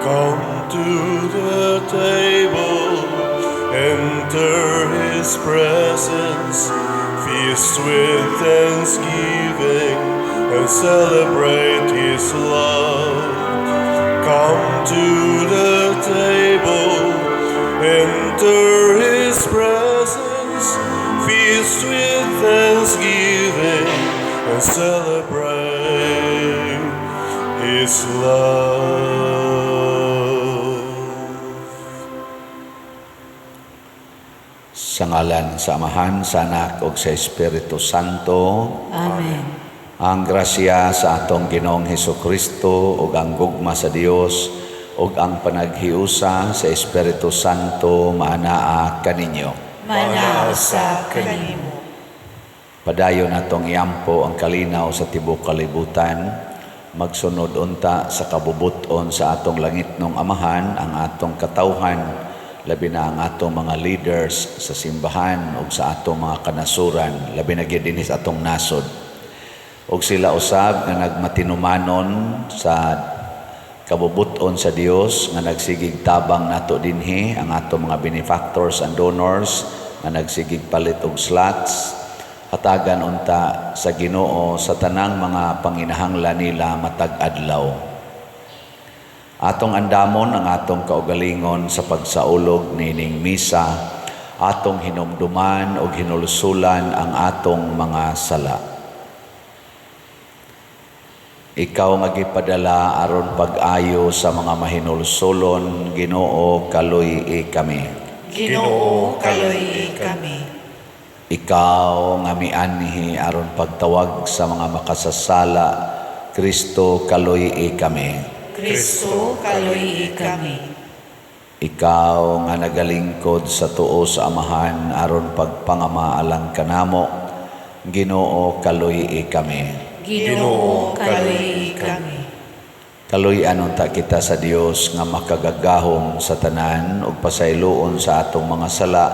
Come to the table, enter his presence, feast with thanksgiving, and celebrate his love. Come to the table, enter his presence, feast with thanksgiving, and celebrate his love. Sa ngalan sa Amahan, sa Anak ug sa Espiritu Santo. Amen. Ang grasya sa atong Ginoong Hesus Kristo ug ang gugma sa Dios ug ang panaghiusa sa Espiritu Santo maanaa kaninyo. Maanaa usab kanimo. Padayon natong iampo ang kalinaw sa tibuok kalibutan. Magsunod unta sa kabubuton sa atong langitnong Amahan, ang atong katawhan, labi na ang atong mga leaders sa simbahan ug sa atong mga kanasuran, labi na gyud dinhi sa atong nasod. Ug sila usab nga nagmatinumanon sa kabubuton sa Dios nga nagsigig tabang nato dinhi, ang atong mga benefactors and donors nga nagsigig palit og slots, hatagan unta sa Ginoo sa tanang mga panginahanglan nila matag adlaw. Atong andamon ang atong kaugalingon sa pagsaulog nining misa, atong hinumduman ug hinulsulan ang atong mga sala. Ikaw nga gipadala aron pag-ayo sa mga mahinulsulon, Ginoo, kaluy-i kami. Ginoo, kaluy-i kami. Ikaw nga mianhi aron pagtawag sa mga makasasala, Kristo, kaluy-i kami. Kristo, kaluy-i kami. Ikaw nga nagalingkod sa tuo sa Amahan aron pagpangama alang kanamo, Ginoo, kaluy-i kami. Ginoo, kaluy-i kami. Kaluy-an unta kita sa Dios nga makagagahom sa tanan ug pasayloon sa atong mga sala.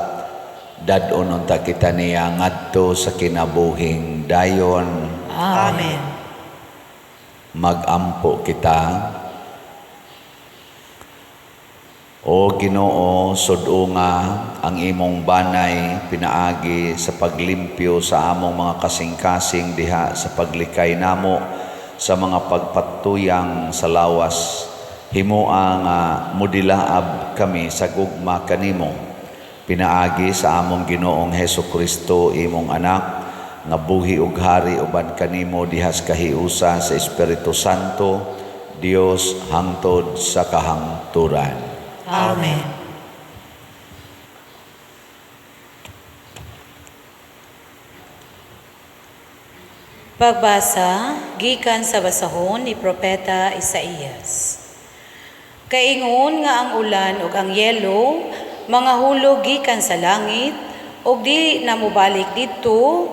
Dad-on unta kita niya ngadto sa kinabuhing dayon. Amen. Magampo kita. O Ginoo, sud-unga ang imong banay pinaagi sa paglimpyo sa among mga kasing-kasing diha sa paglikay namo sa mga pagpatuyang sa lawas. Himoa nga mudilaab kami sa gugma kanimo. Pinaagi sa among Ginoong Hesus Kristo, imong anak, nga buhi ug hari uban kanimo dihas kahiusa sa Espiritu Santo, Dios hangtod sa kahangturan. Amen. Pagbasa gikan sa basahon ni Propeta Isaías. Kaingon nga ang ulan ug ang yelo mga hulog gikan sa langit ug di na mobalik didto,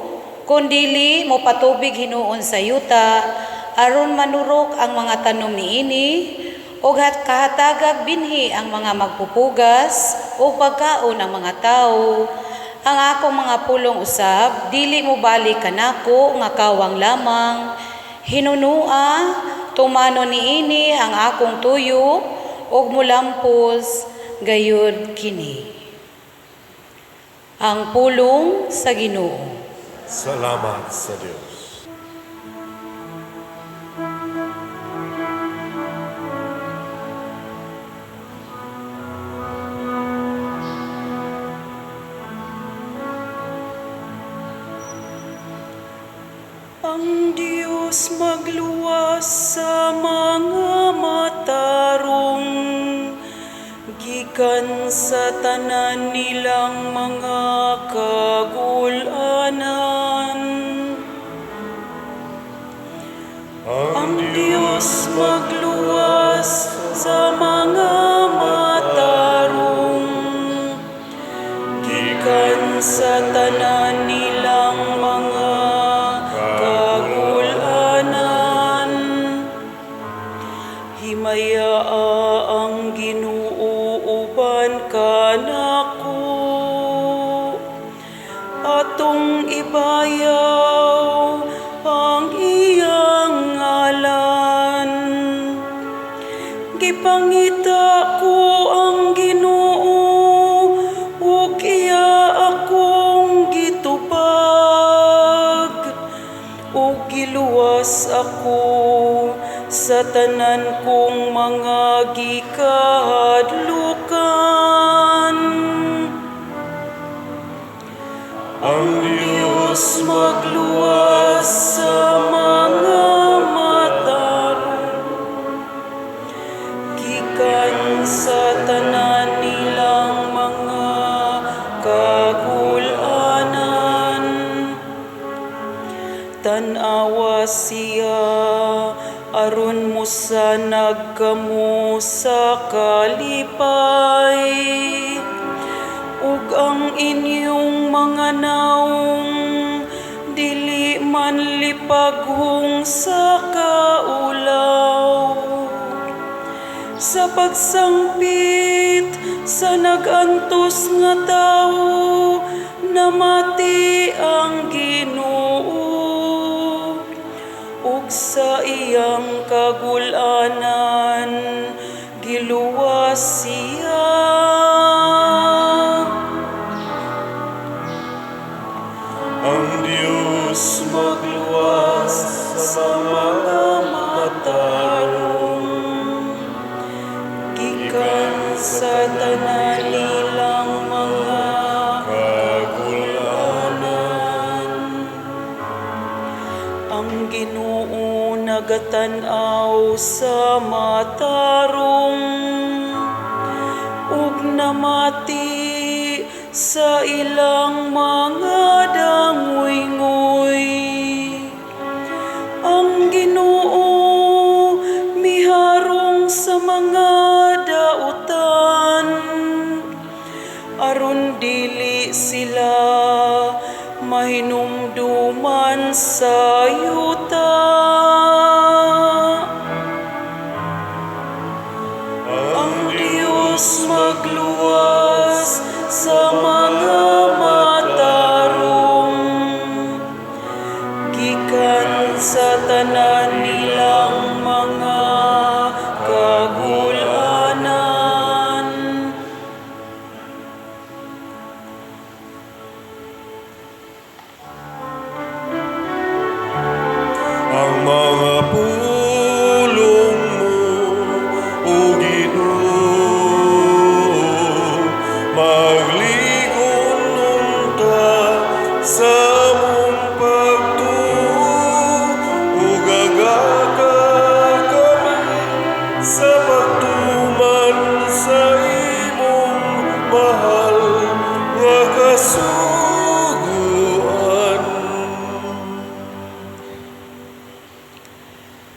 kun dili mopatubig hinuon sa yuta aron manurok ang mga tanom niini ug kahatagag binhi ang mga magpupugas ug pagkaon ang mga tawo. Ang akong mga pulong usab dili mobalik kanako nga kawang lamang. Hinunua tumano niini ang akong tuyo ug mulampos gayud kini. Ang pulong sa Ginoo. Salamat sa Dios. Ang Diyos magluwas sa mga matarong, gikan sa tanan nilang mga kagulanan. Ang Diyos magluwas sa mga matarong, gikan sa tanan nilang mga kagulanan. Himayaa ang Ginoo uban kanako, atong ibayaw ang iyang ngalan. Gipangita ko ang Ginoo ug iya akong gitubag ug giluwas ako sa tanan kong mga gikahadlukan. Ang Diyos Magluwas sa mga matarong gikan sa tanan nilang mga kagul-anan. Tan-awa siya aron mosanag kamo sa kalipay ug ang inyong mga nawong dili manlipaghong sa kaulaw. Sa pagsangpit sa nag-antos nga tawo, namati ang Ginoo ug sa iyang kagul-anan giluwas siya. Ang Diyos magluwas sa mga matarong gikan sa tanan nilang mga kagul-anan. Ang Ginoo nagatan-aw sa matarong ug namati sa ilang mga danguyngoy. Ang Ginoo miharong sa mga dautan aron dili sila mahinumduman sa yuta. Ang Diyos magluwas sa mga matarong gikan sa tanan nilang mga kagul-anan. Ang mga pulong mo, O Ginoo, magligon unta sa among pagtuo, ug agaka kami sa pagtuman sa imong mahal nga kasuguan.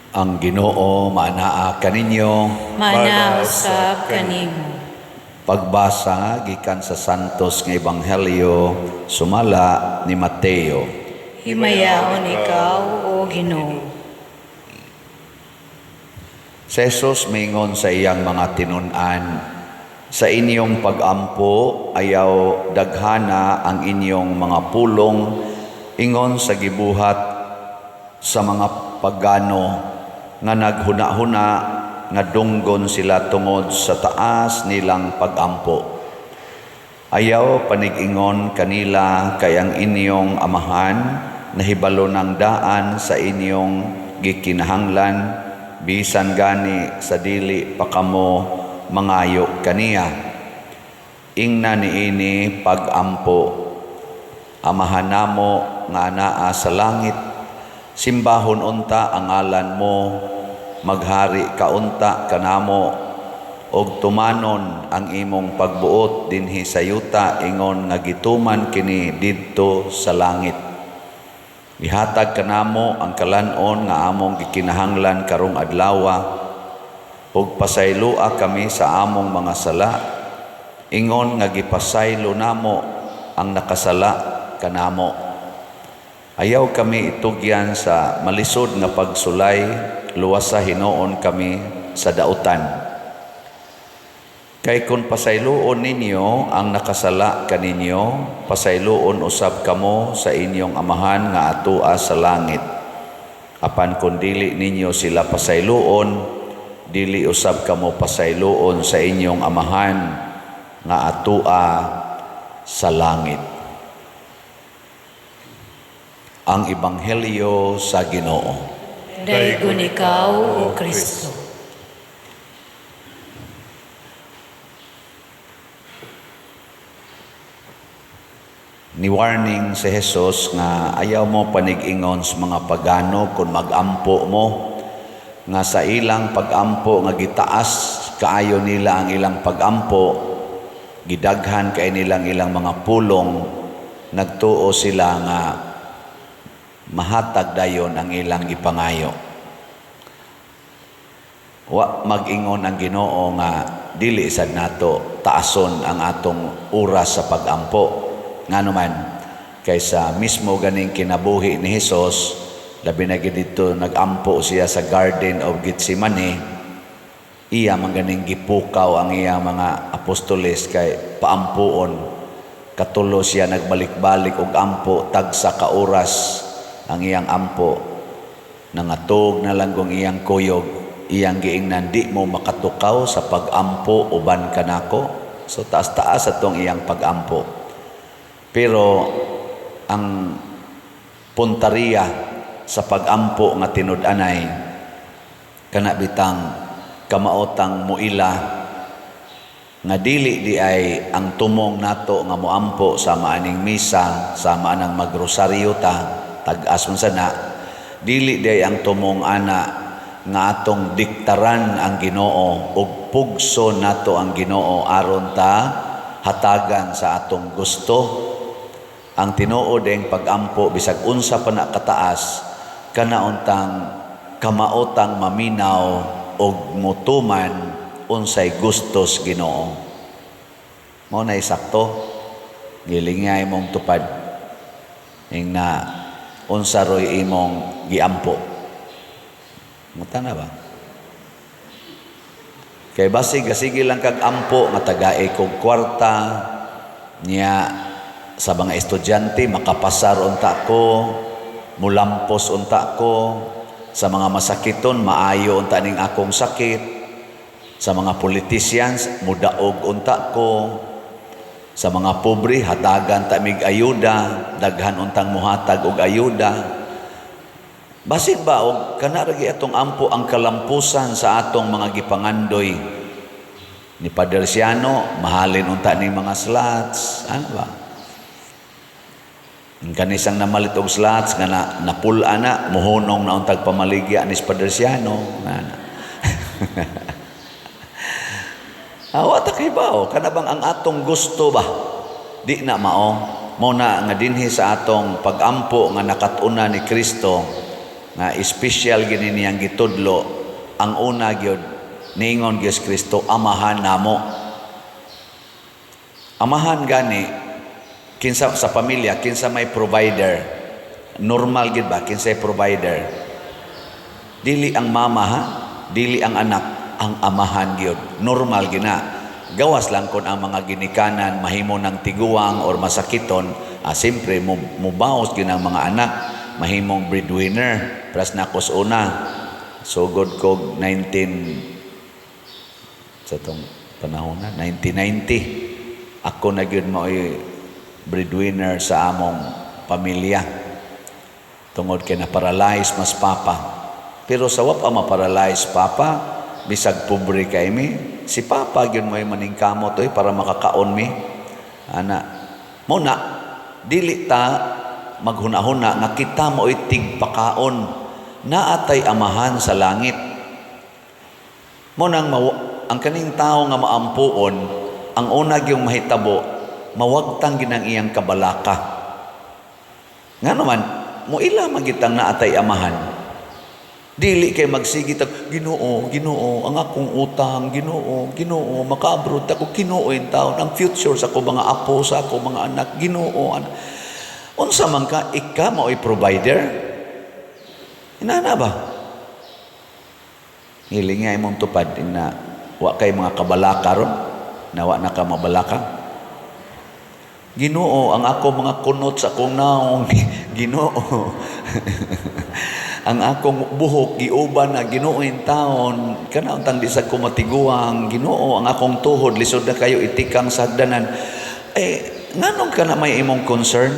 Ang Ginoo maanaa kaninyo. Maanaa usab kanimo. Pagbasa gikan sa Santos nga Ebanghelyo sumala ni Mateo. Himayaon ikaw, O Ginoo. Si Jesus mingon sa iyang mga tinun-an, sa inyong pag-ampo ayaw daghana ang inyong mga pulong ingon sa gibuhat sa mga pagano nga naghuna-huna nga dunggon sila tungod sa taas nilang pag-ampo. Ayaw panig-ingon kanila kay ang inyong amahan nahibalo ng daan sa inyong gikinahanglan, bisan gani sa dili pa kamo mangayo kaniya. Ingna niini pag-ampo, Amahan namo nga anaa sa langit, simbahon unta ang ngalan mo, maghari ka unta kanamo, og tumanon ang imong pagbuot dinhi sa yuta ingon nga gituman kini didto sa langit. Ihatag kanamo ang kalan-on nga among gikinahanglan karong adlawa, ug pasayloa kami sa among mga sala ingon nga gipasaylo namo ang nakasala kanamo. Ayaw kami itugyan sa malisod nga pagsulay, luwasa hinuon kami sa dautan. Kay kung pasayloon ninyo ang nakasala kaninyo, pasayloon usab kamo sa inyong amahan nga atua sa langit. Apan kung dili ninyo sila pasayloon, dili usab kamo pasayloon sa inyong amahan nga atua sa langit. Ang Ebanghelyo sa Ginoo. Daygon ikaw, O Kristo. Ni warning si Jesus nga ayaw mo panig-ingon sa mga pagano kung magampo mo, nga sa ilang pagampo nga gitaas kaayo nila ang ilang pagampo, gidaghan kay nilang ilang mga pulong, nagtuo sila nga mahatag dayon ang ilang gipangayo. Wa mag-ingon ang Ginoo nga dili sad nato taason ang atong oras sa pagampo. Ngano man, kaysa mismo ganing kinabuhi ni Hesus, labi na gid didto nagampo siya sa Garden of Gethsemane, iya man ganing gipukaw ang iya mga apostoles kay paampuon. Katulo siya nagbalik-balik og ampo tagsa ka oras ang iyang ampo. Nangatog na lang kung iyang kuyog, iyang giingnan, di mo makatukaw sa pagampo uban kanako. So taas-taas atong iyang pagampo. Pero ang puntariya sa pagampo nga tinud-anay kana bitang kamaotang muila nga dili di ay ang tumong nato nga moampo sama aning misa, sama anang magrosaryo ta, tag-as man sana, dili di ay ang tumong ana nga atong diktaran ang Ginoo ug pugso nato ang Ginoo aron ta hatagan sa atong gusto. Ang tinuod ang pagampo bisag unsa pa na kataas, kanauntang kamaotang maminaw og mutuman unsay gustos Ginoo. Mao na sakto, gilingay mong tupad ing na unsa roy imong giampo. Muta na ba? Kay basig sige lang kag ampo nga tagae kog kwarta niya sa mga estudyante makapasar unta ko, mulampos unta ko, sa mga masakiton maayo unta ning akong sakit, sa mga politicians mudaog unta ko, sa mga pobre hatagan ta mig ayuda, daghan untang muhatag og ayuda. Basin ba og kana ra gyud atong ampo ang kalampusan sa atong mga gipangandoy ni Padre Siano, mahalin unta ning mga slots, ano ba? Ang kanisang namalit og slots nga napul-a na, muhunong na untag pamaligya ni Padre Siano. Awa ta kay bao, kana bang ang atong gusto ba? Di na mao. Mao na nga dinhi sa atong pagampo nga nakat-una ni Kristo nga espesyal gini niyang gitudlo, ang una gyud niingon gyud Kristo, amahan namo. Amahan gani kinsa sa pamilya, kinsa may provider. Normal gid ba kinsay provider? Dili ang mama ha, dili ang anak, ang amahan gyud. Normal gina. Gawas lang kon ang mga ginikanan mahimo ng tiguang or masakiton, siyempre mubaos gyud ang mga anak, mahimong breadwinner. Pras na kos una. Sugod kog 19 sa tong panahon na 1990. Ako na gyud maoy breadwinner sa among pamilya. Tungod kay na-paralyze mas papa. Pero sa wa pa ma-paralyze papa, bisag pobre kay mi, si papa gyud mo'y maningkamot oy para makakaon mi. Ana, mo na dili ta maghuna-huna nga kita mo'y tigpakaon. Naatay amahan sa langit. Mo nang ang kaning tawo nga maampuon, ang una gyung mahitabo, mawagtang ginang iyang kabalaka. Nga naman, muila man gitang naatay amahan. Dili kay magsige tag, Ginoo, Ginoo, ang akong utang, Ginoo, Ginoo, maka-abroad ako, Ginoo in taon, ang future sa ako mga apo, sa ako mga anak, Ginoo. Unsa man ka, ika mao'y provider? Inana ba? Hiling nga imong tupad, na wa kay mga kabalaka ron, na wa na ka mabalaka. Ginoo, ang ako mga kunot sa akong naong, Ginoo. Ang akong buhok giuban na, Ginoo, taon kana untang di sa ko matiguang, Ginoo. Ang akong tuhod lisod na kayo itikang sa hagdanan. Eh, nganong kana may imong concern?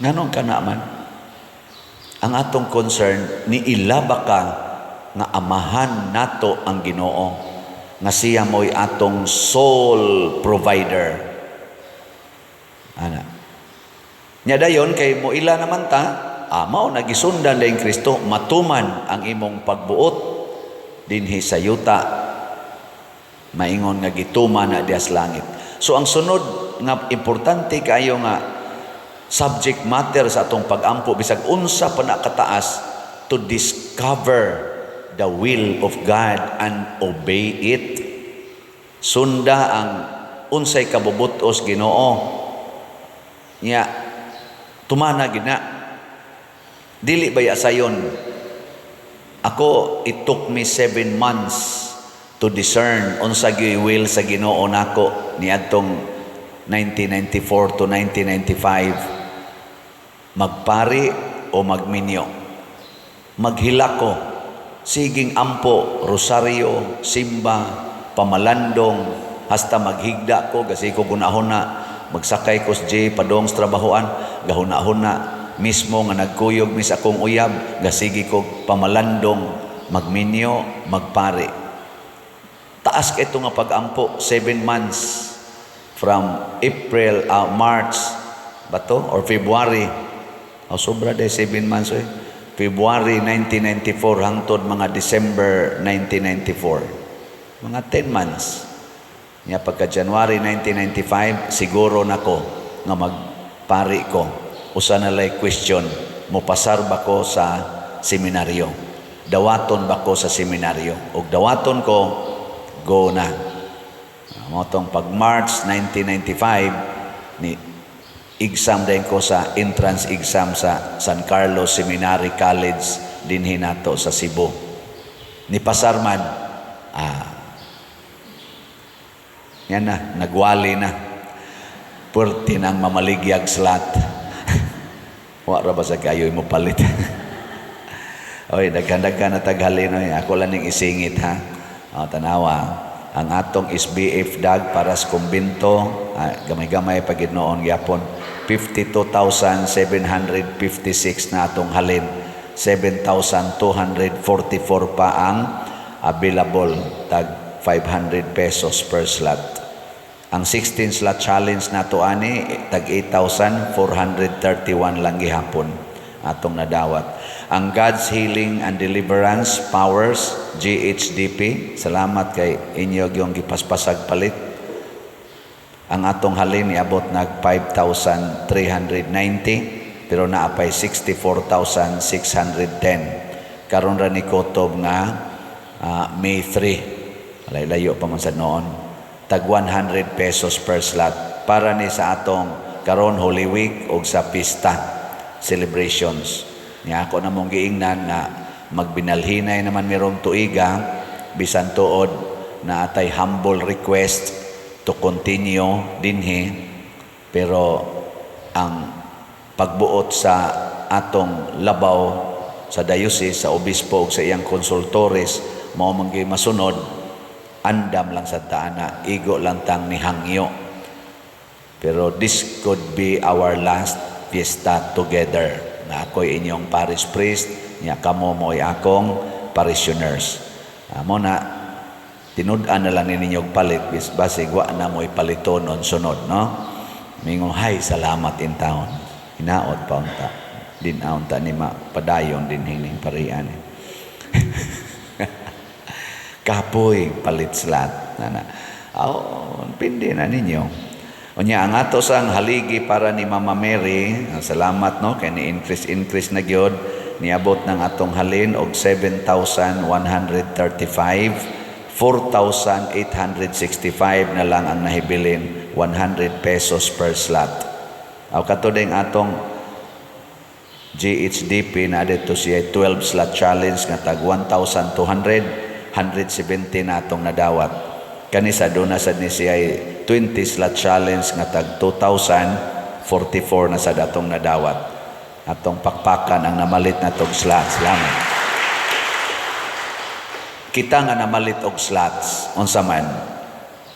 Nganong kana man ang atong concern? Ni ila ba ka nga amahan nato ang Ginoo, nga siya mo'y atong sole provider? Ana nya dayon kay mo ila naman ta, mao na gisundan din Kristo, matuman ang imong pagbuot dinhi sa yuta, maingon nga gituman na diya sa langit. So ang sunod nga importante kayo nga subject matter sa atong pagampo, bisag unsa pa na kataas, to discover the will of God and obey it. Sunda ang unsay kabubut-os Ginoo nya, tumana gina. Dili baya sayon? Ako, it took me 7 months to discern unsa gyud will sa Ginoo nako niadtong 1994 to 1995, magpari o magminyo. Maghilak ko, siging ampo, rosaryo, simba, pamalandong, hasta maghigda ko kasi ko gunahon na magsakay ko sa J padong sa trabahoan, gahuna-huna. Mismo nga nagkuyog mis akong uyab, gasigi ko pamalandong, magminyo, magpari. Taas kay ito nga pag-ampo, 7 months from April, March ba to or February? Oh, sobra day 7 months eh. February 1994 hangtod mga December 1994, mga 10 months. Nya pagka January 1995, siguro nako nga magpari ko. Usa na lay question, mopasar ba ko sa seminaryo? Dawaton ba ko sa seminaryo? Og dawaton ko, go na. Mao tong pag March 1995 ni exam din ko sa entrance exam sa San Carlos Seminary College dinhi nato sa Cebu. Ni pasar man, yan na, nagwali na. Puwerte nang mamaligyag slot. Wa ra ba sa kayo mo palit? Oy, daghan-daghan na taghalin oy. Ako lang ning isingit ha. O, tanawa. Ang atong SBF dag para sa kumbento, gamay-gamay pa gid noon gyapon. 52,756 na atong halin. 7,244 pa ang available, tag 500 pesos per slot. Ang 16 slot challenge nato ani tag 8,431 lang gihapon atong nadawat. Ang God's Healing and Deliverance Powers, GHDP, salamat kay inyo yung gipaspasag palit. Ang atong halin niabot nag 5,390 pero naapay 64,610. Karon ra ni kutob nga May 3. Layo pa man sa noon. Tag 100 pesos per slot para ni sa atong karon Holy Week o sa pista celebrations. Nya ako namong giingnan nga magbinalhinay naman mirong tuiga, bisan tuod na atay humble request to continue dinhi, pero ang pagbuot sa atong labaw sa diocese, sa obispo ug sa iyang consultores, mao man gyud masunod. Andam lang sa taana, igo lang tang nihangyo, pero this could be our last fiesta together na ako'y inyong parish priest nya kamo mo'y akong parishioners. Mo na tinud-an na lang ninyo og palit, bis basig wa na mo'y paliton on sunod, no? Mingon hay salamat in taon, hinaot pa unta din unta ni padayon din hining parian. Kapoy palit slot na. Oh, pindi na ninyo. Unya ang ato sang haligi para ni Mama Mary, salamat no kay ni increase increase na gyud, niabot ng atong halin og 7,135. 4,865 na lang ang nahibilin, 100 pesos per slot. Aw kato ding atong GHDP na dito siya 12 slot challenge nga tag 1,200, 170 na atong nadawat. Kani sa doon na sad ni siya 20 slot challenge nga tag 2,044 na sad atong nadawat. Atong pakpakan ang namalit na tog slots. Salamat. Kita nga namalit og slots, unsa man,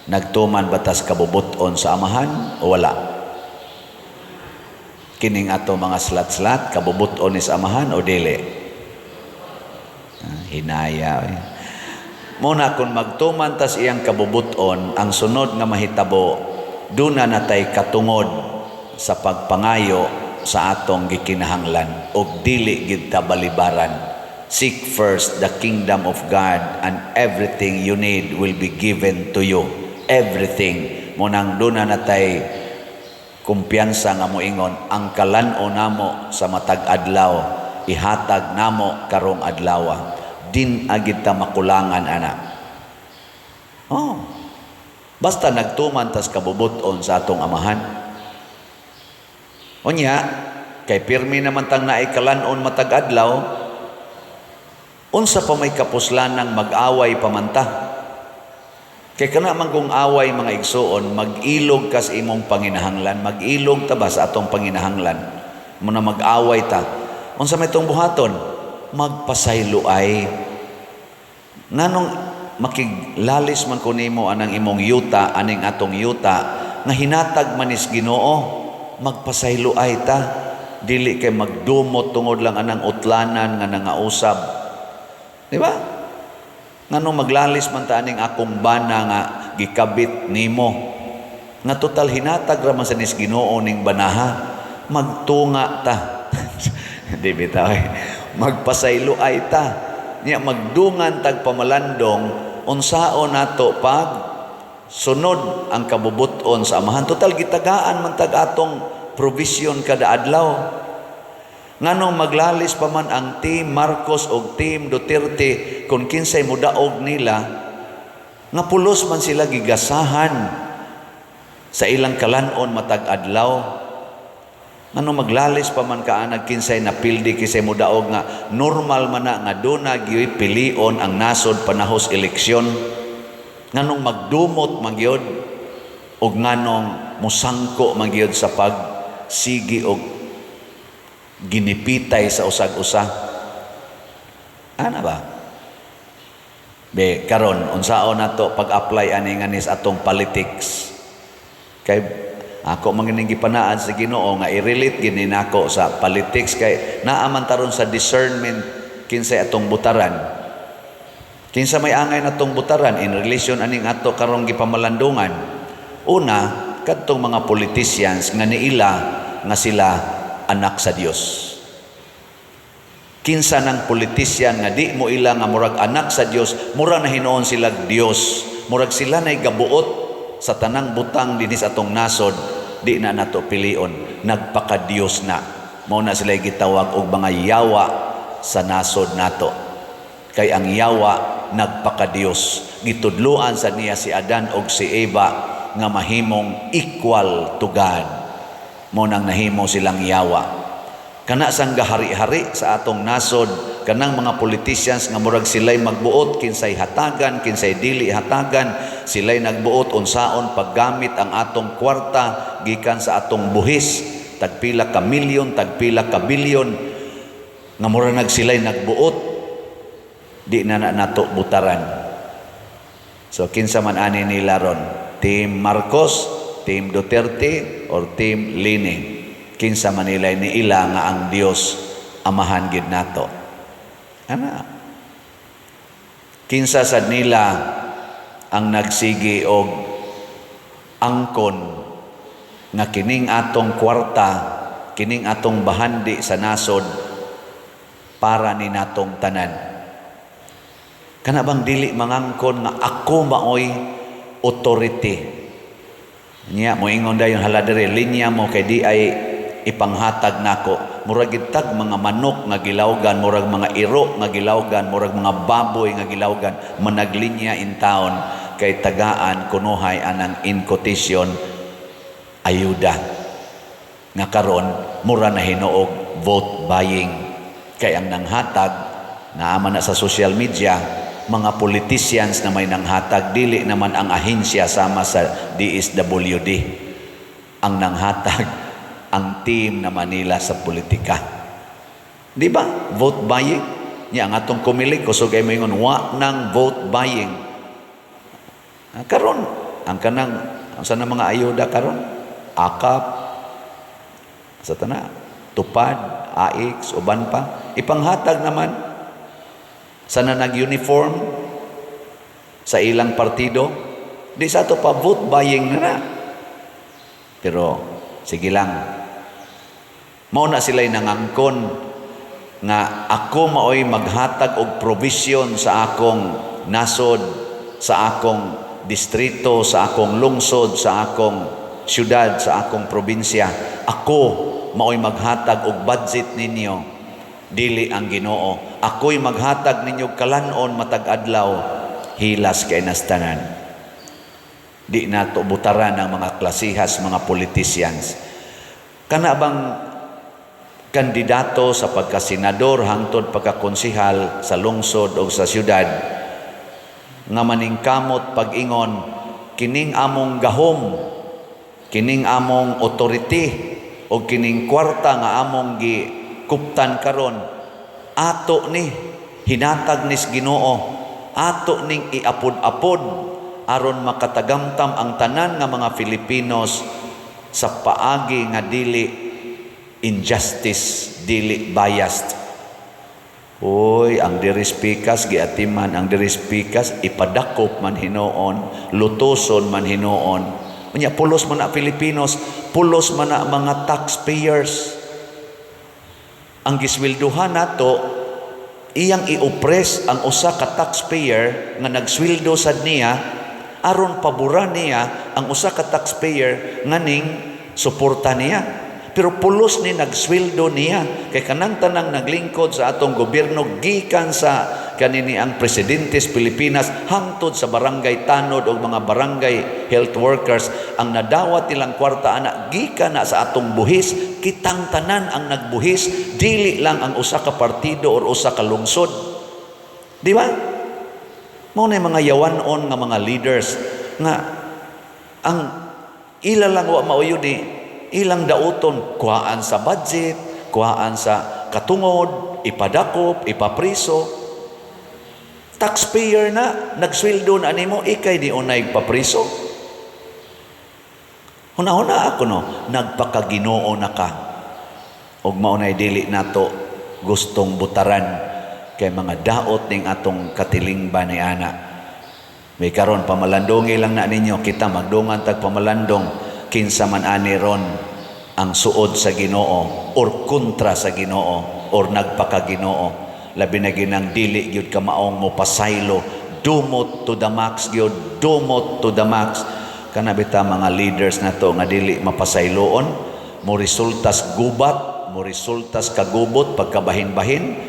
nagtuman ba tas kabubuton sa Amahan o wala? Kining ato mga slot-slot, kabubuton ni sa Amahan o dili? Ah, hinaya. Eh. Muna kung magtuman tas iyang kabubuton, ang sunod nga mahitabo, duna natay katungod sa pagpangayo sa atong gikinahanglan og dili gid ta balibaran. Seek first the kingdom of God and everything you need will be given to you. Everything. Munang duna natay kumpiyansa nga moingon ang kalan-o namo sa matag adlaw ihatag namo karong adlaw. Din agid ta makulangan ana. Oh. Basta nagtuman tas kabubuton sa atong Amahan. Unya, kay pirmi naman tang naay kalan-on matag adlaw, unsa pa may kapuslanang mag-away pamanta? Kay kana man kung away, mga igsuon, mag-ilog ka sa imong panginahanglan, mag-ilog ta ba sa atong panginahanglan? Muna mag-away ta. Unsa may itong buhaton? Magpasayloay. Nganong makiglalis man ko nimo anang imong yuta, aning atong yuta, nga hinatag manis Ginoo, magpasayloay ta. Dili kay magdumot tungod lang anang utlanan nga nangausab. Di ba? Nganong maglalis man ta aning akong bana nga gikabit nimo? Nga total hinatag ra man sa nis Ginoo ning banaha. Magtunga ta. Di bitaw eh. Magpasayloay ta. Nya magdungan tag pamalandong unsaon nato pag sunod ang kabubuton sa Amahan. Total gitagaan man tag atong provision kada adlaw. Nganong maglalis pa man ang Team Marcos o Team Duterte kung kinsay mudaog nila, nga pulos man sila gigasahan sa ilang kalanon matag adlaw. Ngano maglalis pa man kaanag kinsay napildi, kinsay mudaog, nga normal man na nga duna gyuy pilion ang nasod panahos eleksyon? Nganong magdumot man gyud og nganong musangko man gyud sa pag sigi og ginipitay sa usag-usa? Ana ba? Be, karon unsaon nato pag-apply ani nga nis atong politics? Kay ako man gining gipanaad sa Ginoo nga i-relate gini nako sa politics kay naa man taron sa discernment kinsay atong butaran. Kinsa may angay natong butaran in relation aning ato karong gipamalandungan? Una, kadtong mga politicians nga niila nga sila anak sa Dios. Kinsa ng politician nga di mo ila nga murag anak sa Dios, mura na hinuon sila Dios, murag sila nay gabuot sa tanang butang dinhi sa atong nasod, di na nato pilion, nagpaka-Dios na. Mao na sila gitawag og mga yawa sa nasod nato. Kay ang yawa nagpaka-Dios. Gitudloan sa niya si Adan og si Eva nga mahimong equal to God. Mo nang nahimo silang yawa. Kana sang gahari-hari sa atong nasod, kanang mga politicians nga murag sila'y magbuot kinsay hatagan, kinsay dili hatagan, sila'y nagbuot unsaon paggamit ang atong kwarta gikan sa atong buhis, tagpila ka milyon, tagpila ka bilyon, nga murag nag sila'y nagbuot, di na na nato butaran. So kinsa man ani nila ron? Team Marcos, Team Duterte, or Team Leni? Kinsa man nila ni ila nga ang Dios Amahan gid nato? Ana. Kinsa sad nila ang nagsigi og angkon nga kining atong kwarta, kining atong bahandi sa nasod para ni natong tanan? Kana bang dili mangangkon nga ako maoy authority? Nya moingon dayon, "Hala diri, linya mo kay di ay ipanghatag nako." Murag gitag mga manok nga gilawgan, murag mga iro nga gilawgan, murag mga baboy nga gilawgan, managlinya in town kay tagaan kunuhay anang, in quotation, ayuda. Nga karon mura na hinuog vote buying. Kay ang nanghatag naaman na sa social media, mga politicians na may nanghatag, dili naman ang ahensya sama sa DSWD. Ang nanghatag, ang team na Manila sa politika. Di ba? Vote buying. Nya ang atong Comelec kusog ay moingon wa nang vote buying. Ah, karon ang kanang ang sana mga ayuda karon, AKAP sa tana, TUPAD, AICS, uban pa, ipanghatag naman sana nag-uniform sa ilang partido. Di sa ato pa vote buying na na. Pero sige lang, mao na sila'y nangangkon nga ako maoy maghatag og provision sa akong nasod, sa akong distrito, sa akong lungsod, sa akong syudad, sa akong probinsya. Ako maoy maghatag og budget ninyo, dili ang Ginoo. Ako'y maghatag ninyo kalanon matag adlaw. Hilas kay nastanan. Di nato butaran ang mga klasihas, mga politicians. Kana bang kandidato sa pagkasenador hangtod pagkakonsihal sa lungsod o sa syudad nga maningkamot pag-ingon, "Kining among gahom, kining among authority o kining kwarta nga among gikuptan karon, ato ni hinatag nis Ginoo, ato ning iapod-apod aron makatagamtam ang tanan nga mga Filipinos sa paagi nga dili injustice, dili biased." Uy, ang diris pikas giatiman, ang diris pikas ipadakop man hinuon, lutuson man hinuon. Unya pulos man na Filipinos, pulos man na mga taxpayers. Ang gisweldohan nato, iyang i-oppress ang usa ka taxpayer nga nagsweldo sad niya aron paboran niya ang usa ka taxpayer nga ning suporta niya. Pero pulos ni nagsweldo niya kay kanang tanang naglingkod sa atong gobyerno, gikan sa kanini ang presidente sa Pilipinas hangtod sa barangay tanod o mga barangay health workers, ang nadawat nilang kwarta ana gikan na sa atong buhis. Kitang tanan ang nagbuhis, dili lang ang usa ka partido or usa ka lungsod, di ba? Mao na yung mga yawanon nga mga leaders nga ang ila lang wa mauyo ni ilang dauton, kuhaan sa budget, kuhaan sa katungod, ipadakop, ipapriso. Taxpayer na, nagsweldo na nimo, ikay di unay papriso. Huna-huna ako no, nagpakaginoo na ka. Og maunay dili nato gustong butaran kay mga daot ning atong katilingban ni ana. May karon pamalandongi lang na ninyo kita, magdungan tag pamalandong kinsa man ani ron ang suod sa Ginoo or kontra sa Ginoo or nagpakaginoo, labi na ginang dili gyud ka maong mo pasaylo, dumot to the max gyud, dumot to the max. Kana bita mga leaders nato nga dili mapasayloon, mo resultas gubat, mo resultas kagubot, pagkabahin-bahin,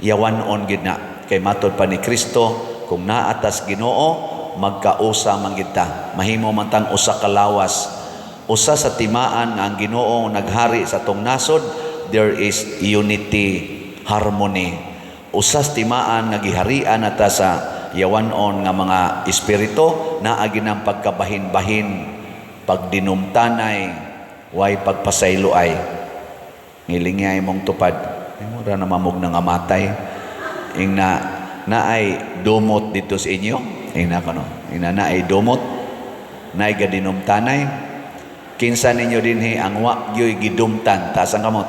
yawan-on gyud na. Kay matod pa ni Kristo, kung naatas Ginoo, magkausa man gid ta, mahimo man tang usa ka lawas. Usa sa timaan nga ang Ginoo naghari sa atong nasod, there is unity, harmony. Usa sa timaan nga giharian nata sa yawanon nga mga espiritu, naa ginang pagkabahin-bahin, pagdinumtanay, way pagpasaylo ay. Ngilingay mong tupad. Ay, mura na mamog na nga matay. Ing na naay dumot dito sa inyo. Ing na kono. Ing na naay dumot. Naay gadinumtanay. Kinsa ninyo dinhi ang wa gyoy gidumtan? Taas ang kamot.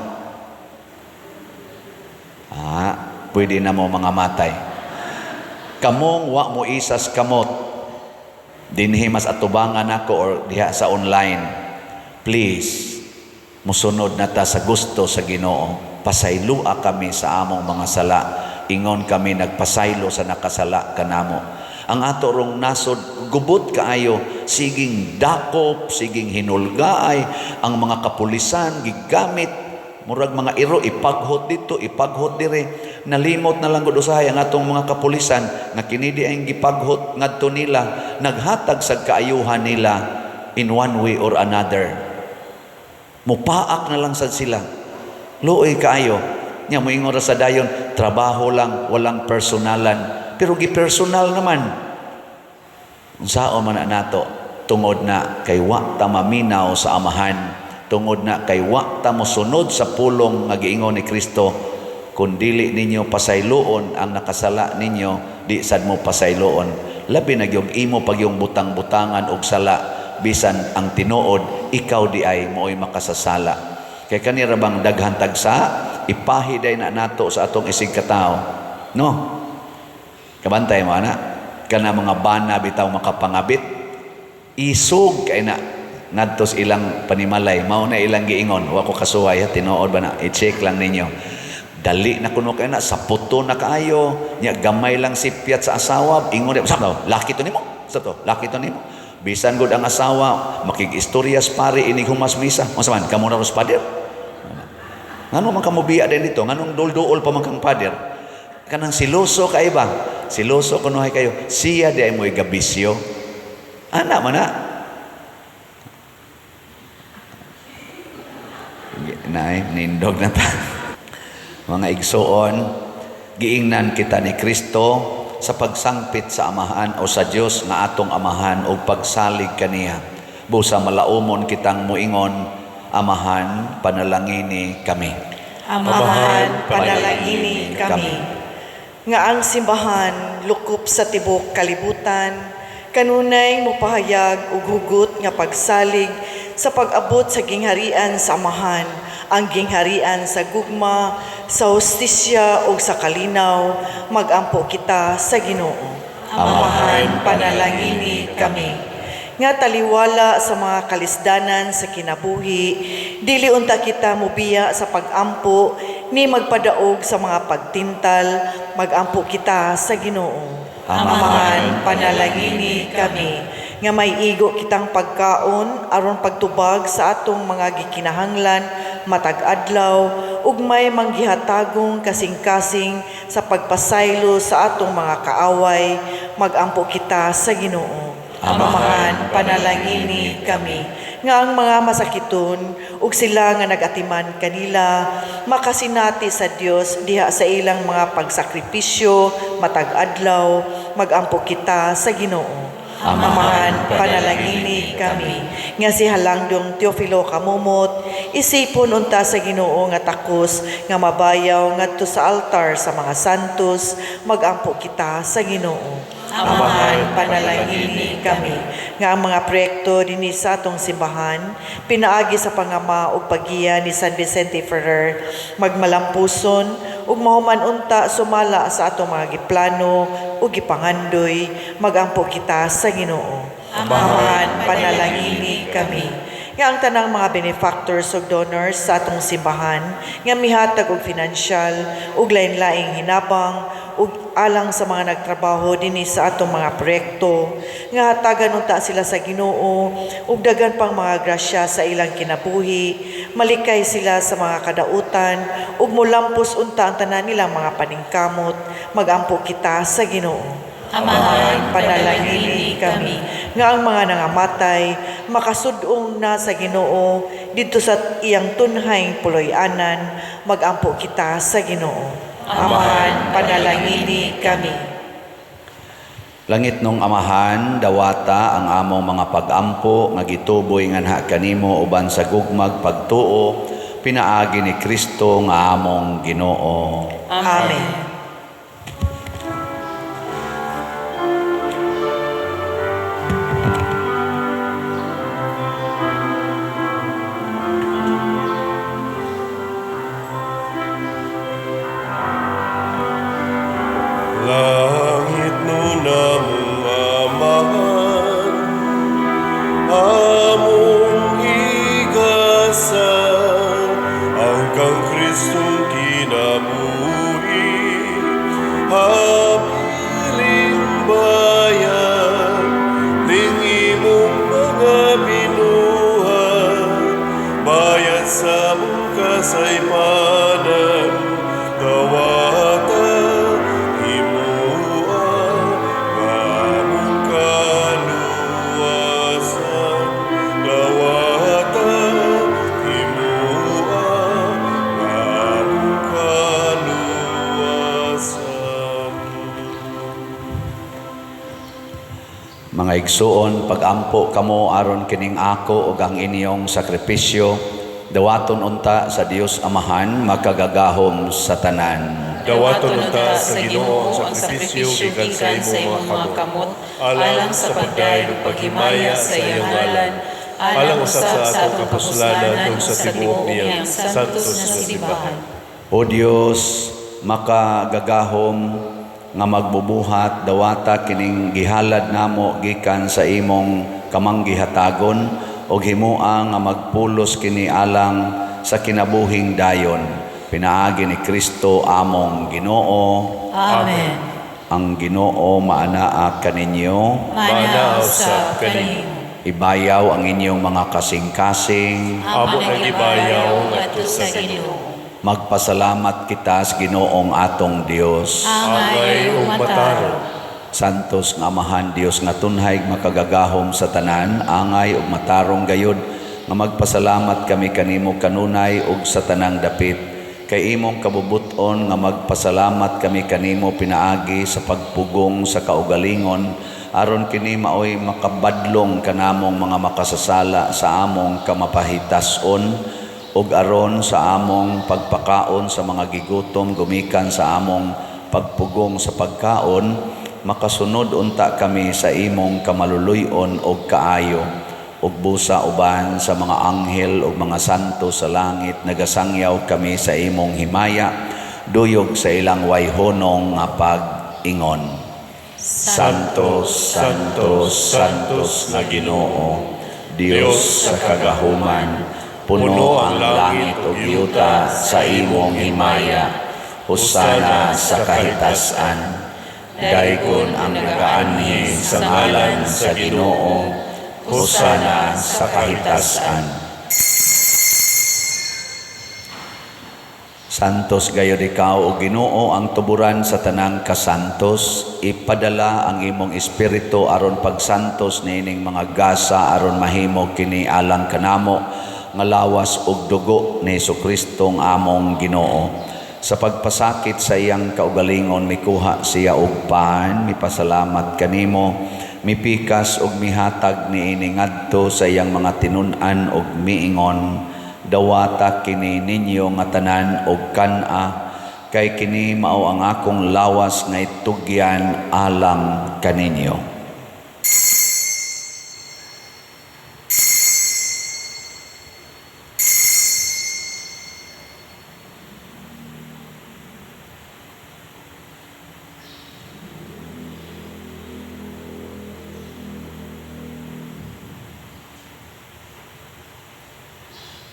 Ah, pwede na mo mga matay. Kamong wa mo isas kamot dinhi mas atubangan nako or diha sa online. Please, musunod na ta sa gusto sa Ginoo. Pasaylua kami sa among mga sala. Ingon kami nagpasaylo sa nakasala kanamo. Ang ato rong nasod gubot kaayo, siging dakop, siging hinulgaay ang mga kapulisan, gigamit murag mga iro, ipaghot dito, ipaghot dire. Nalimot na lang gud usahay ang atong mga kapulisan nga kini di ang gipaghot ngadto nila, naghatag sa kaayuhan nila in one way or another. Mupaak na lang sad sila. Luoy kaayo. Nya moingon ra sa dayon, trabaho lang, walang personalan. Pero gi-personal naman. Unsao man na nato tungod na kay wa ta maminaw sa Amahan, tungod na kay wa ta mosunod sa pulong nga giingon ni Kristo, Kung dili ninyo pasayloon ang nakasala ninyo, di sad mo pasayloon. Labi na gyud imo pag yung butang-butangan og sala, bisan ang tinuod ikaw di ay mooy makasasala. Kay kanira bang daghan tagsa, ipahi day na nato sa atong isig katawo. No? Kabantay mo ana, kana mga bana bitaw makapangabit, isog kay na ngadto sa ilang panimalay, mao na ilang giingon. Wa ko kasuway, tinuod ba na, i-check lang ninyo. Dali na kuno kay na, sa puto na kaayo, nya gamay lang sipyat sa asawa, ingon sa to, laki to nimo, sa to, laki to nimo. Bisan gud ang asawa, makig-istoryas pare inig humas misa. Unsa man, kamo na ros pader? Ngano man kamo biya din dito? Nganong dul-duol pa man kang pader? Kanang siloso kay ba? Siloso kunuhay kayo. Siya di ay mo'y gabisyo. Ana man na. Nay, nindog na ta. Mga igsoon, giingnan kita ni Kristo sa pagsangpit sa Amahan o sa Dios nga atong Amahan o pagsalig kaniya. Busa malaumon kitang muingon, Amahan, panalangini kami. Amahan, panalangini kami. Nga ang simbahan lukop sa tibok kalibutan, kanunay mopahayag og hugot nga pagsalig sa pag-abot sa gingharian sa Amahan, ang gingharian sa gugma, sa hustisya ug sa kalinaw, magampo kita sa Ginoo. Amahan, panalangini kami. Nga taliwala sa mga kalisdanan sa kinabuhi, dili unta kita mobiya sa pagampo ni magpadaog sa mga pagtintal, magampo kita sa Ginoo. Amahan, panalangini kami. Nga may igo kitang pagkaon aron pagtubag sa atong mga gikinahanglan matag adlaw, ug may manggihatagong kasing-kasing sa pagpasaylo sa atong mga kaaway, magampo kita sa Ginoo. Amahan, panalangini kami. Nga ang mga masakiton ug sila nga nagatiman kanila makasinati sa Dios diha sa ilang mga pagsakripisyo matag adlaw, magampo kita sa Ginoo. Amahan, panalangini kami. Nga si Halangdong Teofilo Camomot, isipon unta sa Ginoo nga takos nga mabayaw ngadto sa altar sa mga santos, magampo kita sa Ginoo. Amahan, panalangini kami. Nga ang mga proyekto dinhi sa atong simbahan, pinaagi sa pangama ug paggiya ni San Vicente Ferrer, magmalampuson ug mahuman unta sumala sa atong mga giplano ug gipangandoy, magampo kita sa Ginoo. Amahan, panalangini kami. Nga ang tanang mga benefactors ug donors sa atong simbahan nga mihatag og financial ug lain-laing hinabang ug alang sa mga nagtrabaho dinhi sa atong mga proyekto, nga hatagan unta sila sa Ginoo ug daghan pang mga grasya sa ilang kinabuhi, malikay sila sa mga kadautan ug molampos unta ang tanan nilang mga paningkamot, magampo kita sa Ginoo. Amahan, panalangini kami. Nga ang mga nangamatay makasudong na sa Ginoo didto sa iyang tunhayng puloy-anan, magampo kita sa Ginoo. Amahan, panalangini kami. Langit nung Amahan, dawata ang among mga pagampo nga gituboy nganha kanimo uban sa gugmag pagtuo, pinaagi ni Kristo nga among Ginoo. Amen. Langit no namong Amahan, among igasan, ang kang Kristong kinabuhi, habiling bayan, ning imong mga binuhat, bayad sa among kasaypanan, dawata himua nga among kaluwasan, dawata himua nga among kaluwasan. Mga igsuon, pagampo kamo aron kining ako ug ang inyong sakripisyo Dawaton unta sa Dios Amahan makagagahom sa tanan. Dawaton unta sa Ginoo ang sakripisyo gikan sa imong mga kamot, alang sa pagdayon ug paghimaya sa iyang ngalan, alang usab sa atong kapuslanan ug sa tibuok niyang santos nga simbahan. O Dios, makagagahom nga magbubuhat, dawata kining gihalad namo gikan sa imong kamanggihatagon ug himoa nga magpulos kini alang sa kinabuhing dayon pinaagi ni Kristo among Ginoo. Amen. Ang Ginoo maanaa kaninyo. Maanaa usab kanimo. Ibayaw ang inyong mga kasing-kasing. Amo nang ibayaw ngadto sa Ginoo. Magpasalamat kita sa Ginoong atong Dios. Angay ug matarong. Santos nga Amahan, Dios nga tunhay makagagahom sa tanan, angay ug matarong gayod nga magpasalamat kami kanimo kanunay ug sa tanang dapit. Kay imong kabubut-on nga magpasalamat kami kanimo pinaagi sa pagpugong sa kaugalingon aron kini maoy makabadlong kanamong mga makasasala sa among kamapahitas-on ug aron sa among pagpakaon sa mga gigutom gumikan sa among pagpugong sa pagkaon makasunod unta kami sa imong kamaluluy-on og kaayo ug busa uban sa mga anghel ug mga santo sa langit nagasangyaw kami sa imong himaya duyog sa ilang wayhonong nga pag-ingon. Santo, Santo, Santos nga Ginoo, Dios sa kagahuman, puno ang langit ug yuta sa imong himaya. Hosana sa kahitasan. Daygon ang nagaanhi sa ngalan sa Ginoo. Hosana sa kahitasan. Santos gayod ikaw o Ginoo ang tuburan sa tanang kasantos, ipadala ang imong espiritu aron pagsantos niining mga gasa aron mahimo kini alang kanamo nga lawas ug dugo ni Hesukristo ang among Ginoo. Sa pagpasakit sa iyang kaugalingon mikuha siya og pan, mipasalamat kanimo, mipikas ug mihatag niini ngadto sa iyang mga tinun-an ug miingon, dawata kini ninyo nga tanan og kan-a, kay kini mao ang akong lawas nga itugyan alang kaninyo.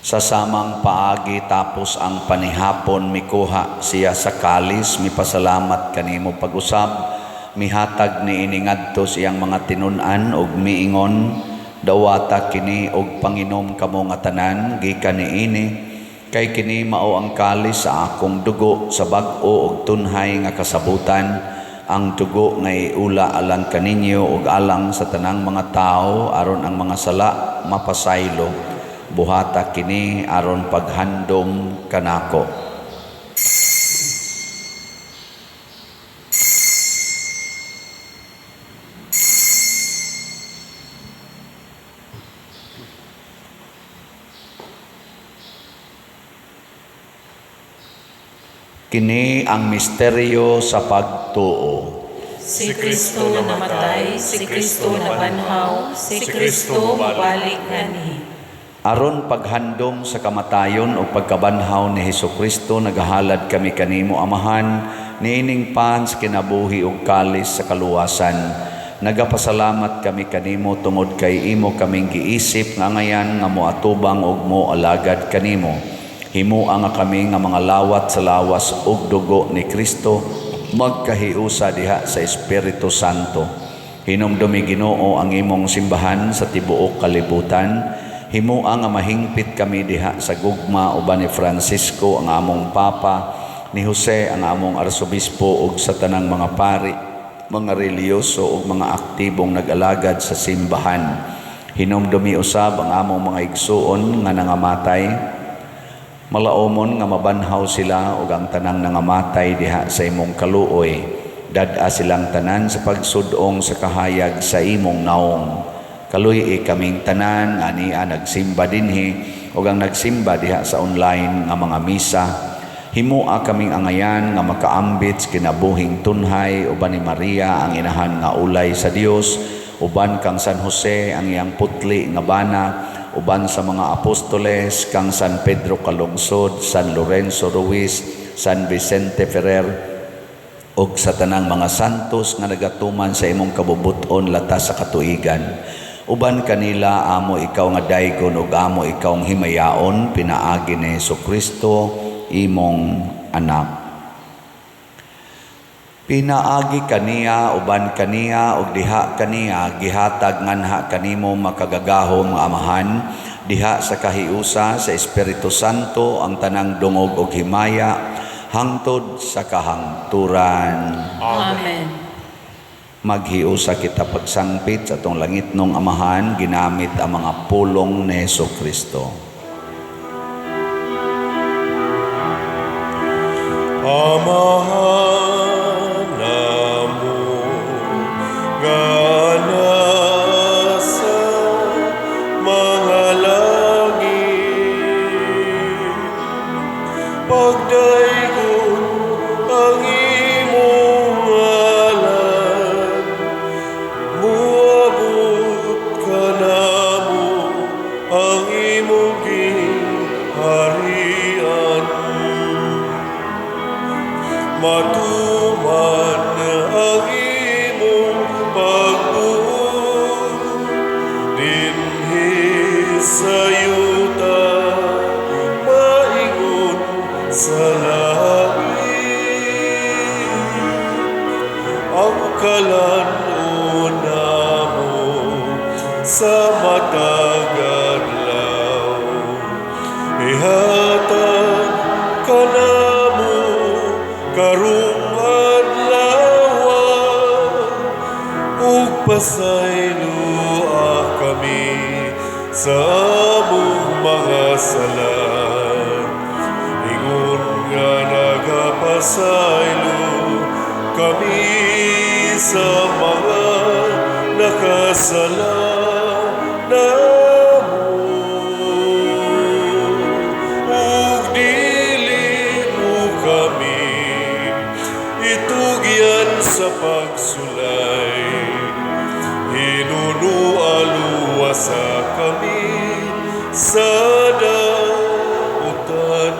Sa samang paagi tapos ang panihapon mikuha siya sa kalis, mipasalamat kanimo pag-usab, mihatag niini ngadto sa iyang mga tinun-an ug miingon, dawata kini og panginom kamo nga tanan gikan niini, kay kini mao ang kalis sa akong dugo sa bag-o ug tunhay nga kasabutan, ang dugo nga iula alang kaninyo ug alang sa tanang mga tawo aron ang mga sala mapasaylo. Buhata kini aron paghandom kanako. Kini ang misteryo sa pagtuo. Si Kristo namatay, si Kristo nabanhaw, si Kristo mobalik nganhi. Aron paghandom sa kamatayon o pagkabanhaw ni Hesukristo, nagahalad kami kanimo Amahan, niining pan sa kinabuhi ug kalis sa kaluwasan. Nagapasalamat kami kanimo tungod kay imo kaming giisip nga ngayan nga moatubang ug moalagad kanimo. Himoa nga kami nga mga lawat sa lawas ug dugo ni Kristo, magkahiusa diha sa Espiritu Santo. Hinumdumi Ginoo ang imong simbahan sa tibuok kalibutan. Himoa nga mahingpit kami diha sa gugma uban ni Francisco ang among Papa, ni Jose ang among Arsobispo ug sa tanang mga pari, mga relihiyoso ug mga aktibong nag-alagad sa simbahan. Hinumdumi usab ang among mga igsuon nga nangamatay. Malaomon nga mabanhaw sila ug ang tanang nangamatay diha sa imong kaluoy. Dad-a silang tanan sa pagsudong sa kahayag sa imong naong. Kaluy-i kaming tanan nga ania nagsimba dinhi ug ang nagsimba diha sa online nga mga misa. Himoa kaming angayan nga makaambit sa kinabuhing tunhay uban ni Maria ang inahan nga ulay sa Dios, uban kang San Jose ang iyang putli nga bana, uban sa mga apostoles kang San Pedro Calungsod, San Lorenzo Ruiz, San Vicente Ferrer ug sa tanang mga santos nga nagatuman sa imong kabubut-on latas sa katuigan. Uban kanila amo ikaw nga daygon ug amo ikaw himayaon pinaagi ni Hesukristo imong anak. Pinaagi kaniya, uban kaniya ug diha kaniya, gihatag nganha kanimo makagagahom nga Amahan diha sa kahiusa sa Espiritu Santo ang tanang dungog ug himaya hangtod sa kahangturan. Amen. Maghiusa kita pagsangpit sa atong langitnong Amahan ginamit ang mga pulong ni Hesukristo. Amahan namo nga nasa mga langit, pagdaygon ang imong ngalan, muabot kanamo ang imong gingharian. Matuman ang imong pagbuot dinhi sa yuta maingon sa langit. Ang kalan-on namo sa matag adlaw ihatag kanamo karong adlaw, ug pasayloa kami sa among mga sala, ingon nga nagapasaylo kami sa mga nakasala namo, ug dili mo kami itugyan sa pagsulay, hinunoa luwasa kami sa dautan.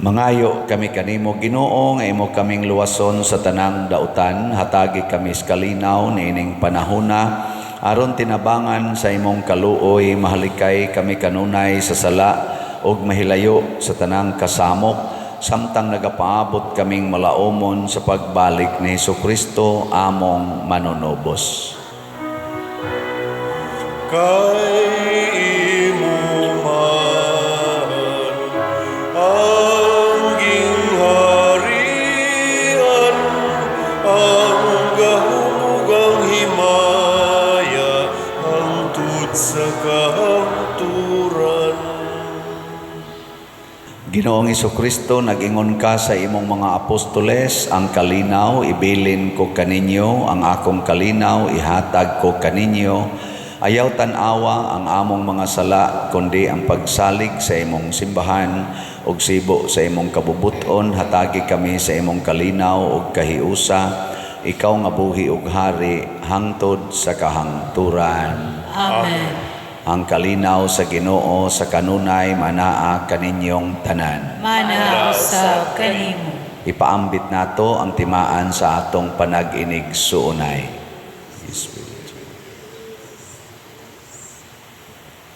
Mangayo kami kanimo, Ginoo, nga imo kaming luwason sa tanang dautan. Hatagi kami sa kalinaw niining panahona aron tinabangan sa imong kaluoy mahalikay kami kanunay sa sala ug mahilayo sa tanang kasamok samtang nagapaabot kaming malaumon sa pagbalik ni Hesukristo among manunubos. Kay imo man ang gingharian, ang gahom ug ang himaya hangtod sa kahangturan. Ginoong Hesukristo, nag-ingon ka sa imong mga apostoles, "Ang kalinaw ibilin ko kaninyo, ang akong kalinaw ihatag ko kaninyo. Ayaw tan-awa ang among mga sala, kundi ang pagsalig sa imong simbahan ug sibo sa imong kabubuton, hatagi kami sa imong kalinaw ug kahiusa, ikaw nga buhi ug hari hangtod sa kahangturan." Amen. Ang kalinaw sa Ginoo sa kanunay manaa kaninyong tanan. Mana usab kanimo. Ipaambit nato ang timaan sa atong panag-inig-suunay. Peace be with you.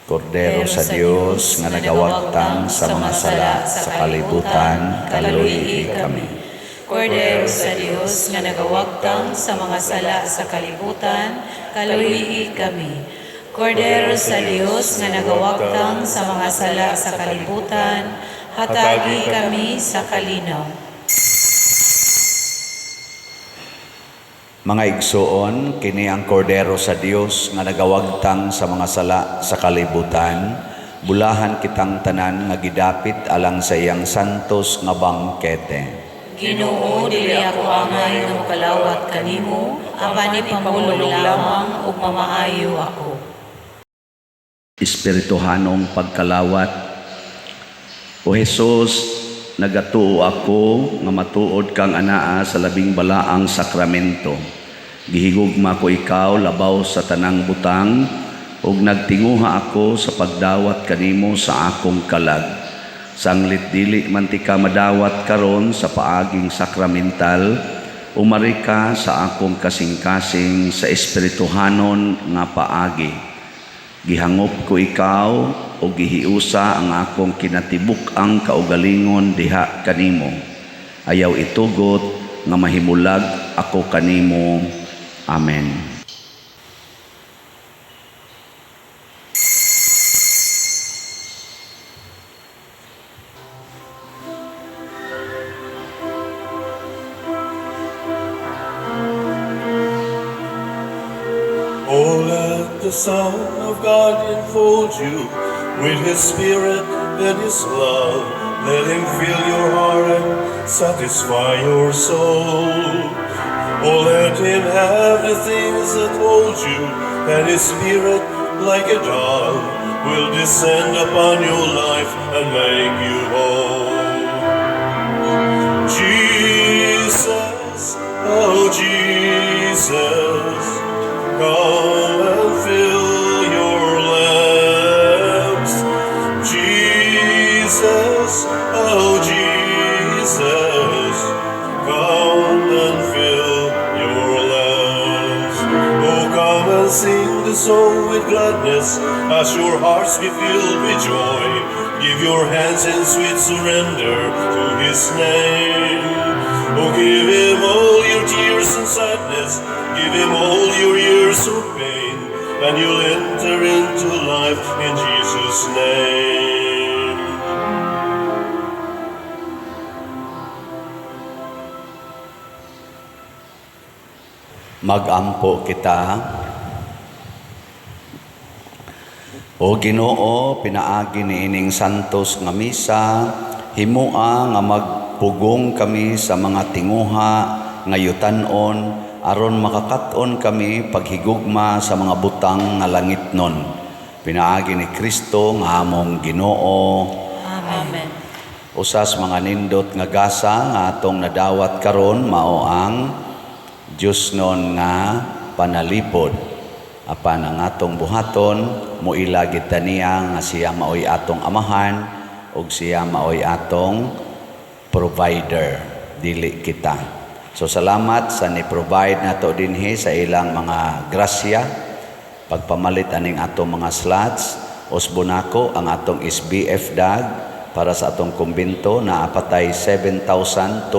Kordero sa Dios nga nagawagtang sa mga sala sa kalibutan, kaluy-i kami. Kordero sa Dios nga nagawagtang sa mga sala sa kalibutan, kaluy-i kami. Kordero sa Dios nga nagawagtang sa mga sala sa kalibutan, hatagi kami sa kalinaw. Mga igsoon, kini ang kordero sa Dios nga nagawagtang sa mga sala sa kalibutan. Bulahan kitang tanan nga gidapit alang sa iyang santos nga bangkete. Ginoo, dili ako angay nga mokalawat kanimo, apan ipamulong lamang ug mamaayo ako. Espirituhanong pagkalawat. O Hesus, nagatuo ako nga matuod kang anaa sa Labing Balaang Sakramento. Gihigugma ko ikaw labaw sa tanang butang ug nagtinguha ako sa pagdawat kanimo sa akong kalag. Sanglit dili man tika madawat karon sa paaging sakramental, umari ka sa akong kasing-kasing sa espirituhanon nga paagi. Gihangop ko ikaw o gihiusa ang akong kinatibuk-ang kaugalingon diha kanimo. Ayaw itugot nga mahimulag ako kanimo. Amen. Oh, let the Son of God enfold you with His Spirit and His love. Let Him fill your heart and satisfy your soul. Oh, let Him have the things that hold you, and His Spirit, like a dove, will descend upon your life and make you whole. Jesus, oh Jesus, come and fill your lamps. Jesus, oh Jesus, come and fill your lamps. Oh, come and sing the song with gladness as your hearts be filled with joy. Give your hands in sweet surrender to His name. Oh, give Him all your tears and sadness. Give Him all your years of pain, and you'll enter into life in Jesus' name. Magampo kita. O Ginoo, pinaagi niining santos nga misa, himua nga magpugong kami sa mga tinguha nga yutan-on aron makakat-on kami paghigugma sa mga butang nga langitnon. Pinaagi ni Kristo nga among Ginoo. Amen. Usas mga nindot nga gasa nga atong nadawat karon mao ang Diyosnon nga panalipod. Apan ang atong buhaton, muila kita niya nga siya maoy atong amahan ug siya maoy atong provider, dili kita. So salamat sa ni-provide nato dinhi sa ilang mga grasya pagpamalit aning atong mga slots. Usbo nako ang atong SBF dag para sa atong kumbento na apatay 7,244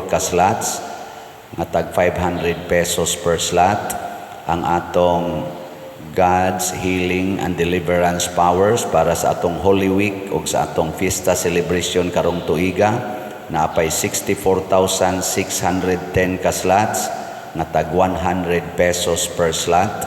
ka slots nga tag 500 pesos per slot. Ang atong God's healing and deliverance powers para sa atong Holy Week ug sa atong fiesta celebration karong tuiga na apay 64,610 ka slots nga tag 100 pesos per slot.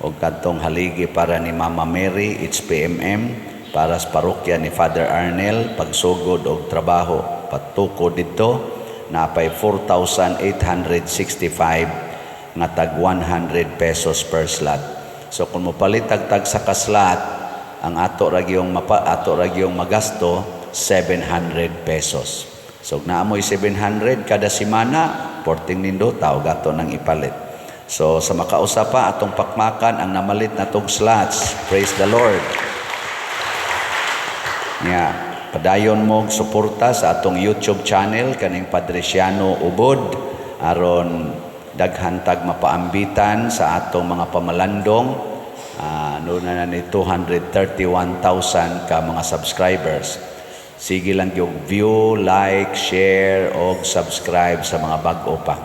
Og kadtong haligi para ni Mama Mary HPMM para sa parokya ni Father Arnel pagsugod og trabaho patukod didto na apay 4,865 nga tag 100 pesos per slot. So kung mopalit tag sa ka-slot, ang ato ra gyung mapa, ato ra gyung magasto 700 pesos. So naamoy 700 kada semana, porting nindota og ato nang ipalit. So sa makausa pa atong pakmakan ang namalit na tong slots. Praise the Lord. Nya, padayon mo og suporta sa atong YouTube channel kaning Padriciano Ubod aron daghan tag mapaambitan sa atong mga pamalandong. Noon na ni 231,000 ka mga subscribers. Sige lang yung view, like, share og subscribe sa mga bag-o pa.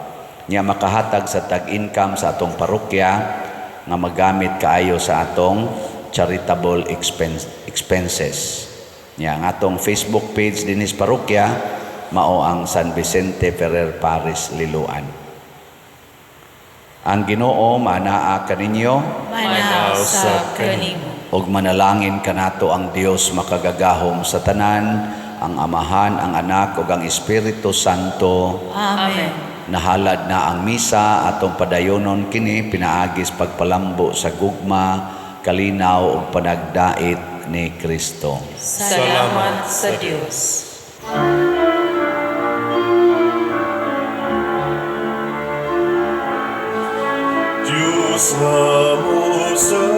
Nya makahatag sa tag-income sa atong parokya nga magamit kaayo sa atong charitable expenses. Nya ang atong Facebook page dinhi sa parokya mao ang San Vicente Ferrer Parish Liloan. Ang Ginoo manaa kaninyo, Manaa usab kanimo. ug manalangin kanato ang Dios makagagahom sa tanan, ang Amahan, ang Anak ug ang Espiritu Santo. Amen. Nahalad na ang misa atong padayonon kini pinaagis pagpalambo sa gugma Kalinaw ug panagdait ni Kristo. Salamat sa Dios. Diyos nga mosalik,